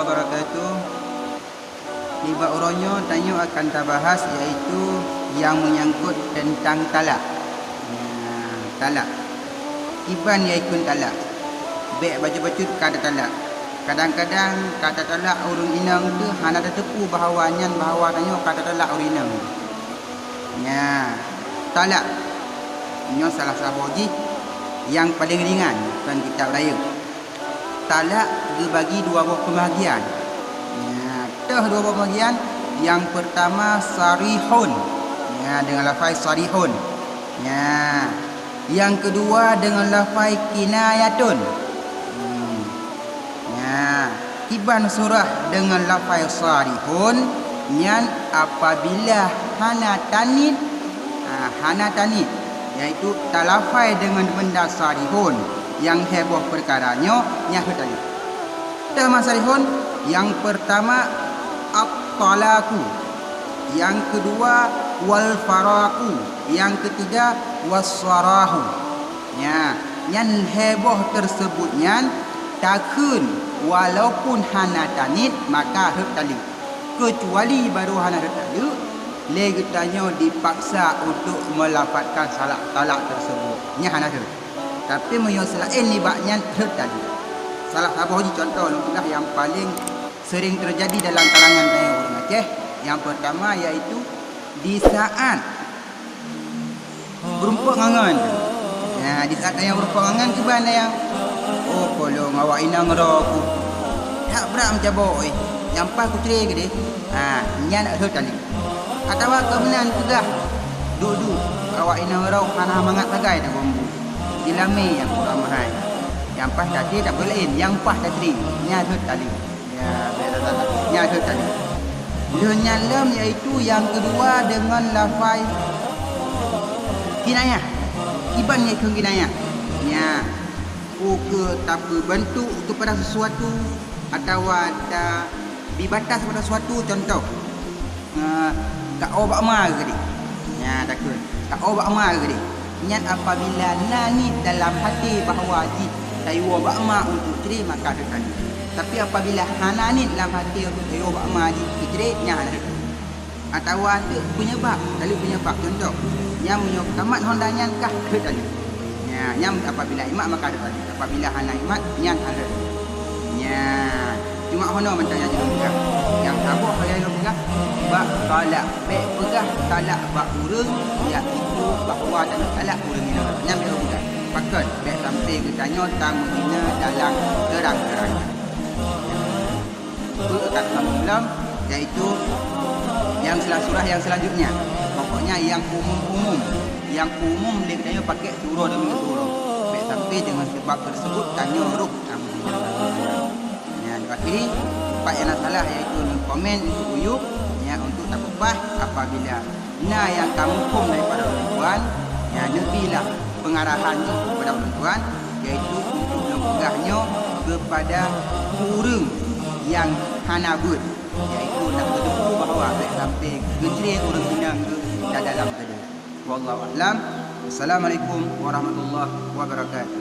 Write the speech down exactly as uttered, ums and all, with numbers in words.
wabarakatuh. Nibak uroe nyoe tanyoe akan tabahas, yaitu nyang meunyangkot teuntang talak. Nah, talak. Kiban nyang ikheun talak. Bèk bacut-bacut ka tatalak. Kadang-kadang ka tatalak ureueng inong teuh hana tateupeue bahwa nyan bahwa tanyoe ka tatalak ureueng inong. Nya, talak. Nyoe salah saboh jih nyang paleng ringan lam kitab rayeuk. Talak geubagi dua boh peubahagian. Nya, toh dua boh peubahagian. Nyang peurtama sarihun. Nya, deungon lafai sarihun. Nya, nyang keudua deungon lafai kinayatun. Hmm. Nya, kiban surah deungon lafai sarihun nyan apabila hana tanit, ha, hana tanit, yaitu talafai deungon benda sarihun nyang heboh peukara nyoe, nyan heuet talak. Teuma sarihun, nyang peurtama at-talaqu, nyang keudua wal faraqu, nyang keutiga was-sarahu. Nya, nyan lhèe boh teuseubut nyan takheun walaupun hana tanit maka heuet talak. Keucuali barô hana heuet talak, lé geutanyoe dipaksa untuk meulafazkan salah talak teuseubut. Nyan hana heuet. Tapi meunyoe seulaén nibak nyan heuet talak. Salah saboh jih cuntoh lôn peugah nyang paleng sering teujadi dalam kalangan tanyoe ureueng Aceh. Nyang peurtama yaitu di saat beureumpok ngon ngon. Nah, di saat tanyoe beureumpok ngon ngon kiban nyang, "Oh, polong awak inong ro ku. That brat meucabok, eh. Nyang paih kucre keudeh." Ha, nyan heuet talak. Atawa keu meunan peugah, "Duek-duek, awak inong ro hana mangat sagai tagombue. Jilamé nyang kurang meuhai. Nyang paih tacre tapeulaén, nyang paih tacre." Nyan heuet talak. Ya, beda tadi. Nyan heuet talak. Lheueh nyan lom yaitu nyang keudua deungon lafai kinayah. Kiban nyang ikheun kinayah. Nya, peu kheueh tapeubantu keupada sesuatu atawa tabri batas keupada sesuatu, cuntoh, eh, ka-o bak ma keudeh. Nya, takheun, ka-o bak ma keudeh. Nyan apabila na niet dalam até bahwa jih tayue bak ma untuk cre, maka heuet talak. Tapi apabila hana niet lam até untuk tayue bak ma jih keu cre, nyan hana heuet talak. Atawa teuk peunyeubab, talak peunyeubab, cuntoh, nyang meunyoe tamat honda nyan kah heuet talak. Nya, nyan apabila imat maka heuet talak. Apabila hana imat, nyan hana heuet talak. Nya, cuma honoh mantong nyang jeuet peugah. Nyang saboh lagèe lôn peugah, bak talak. Bèk peugah talak bak ureueng, yaitu bahwa tanyoe talak ureueng inong. Nyan bèk peugah. Pakon, bèk sampai geutanyoe tameuhina dalam terang-terangan. Peue ka teuma lom, yaitu nyang seula-, surah nyang selanjutnya. Pokoknya nyang umum-umum, nyang umum lé geutanyoe pakèk surah demi surah. Bèk sampai deungon sabab teuseubut tanyoe rôh tameuhina. Nyan, akhiri, pat nyang na salah, yaitu neukomen untuk uyueb, nyan untuk tapeupah apabila na nyang tamuphom daripada ulôn tuan, nyan neubilah peungarahan nyoe keupada ulôn tuan, yaitu untuk neupeugah nyoe keupada ureueng nyang hana beuet, yaitu nak geuteupeue bahwa bèk sampai geucre ureueng inong geuh dalam keudè. Wallahu a'lam. Assalamualaikum warahmatullahi wabarakatuh.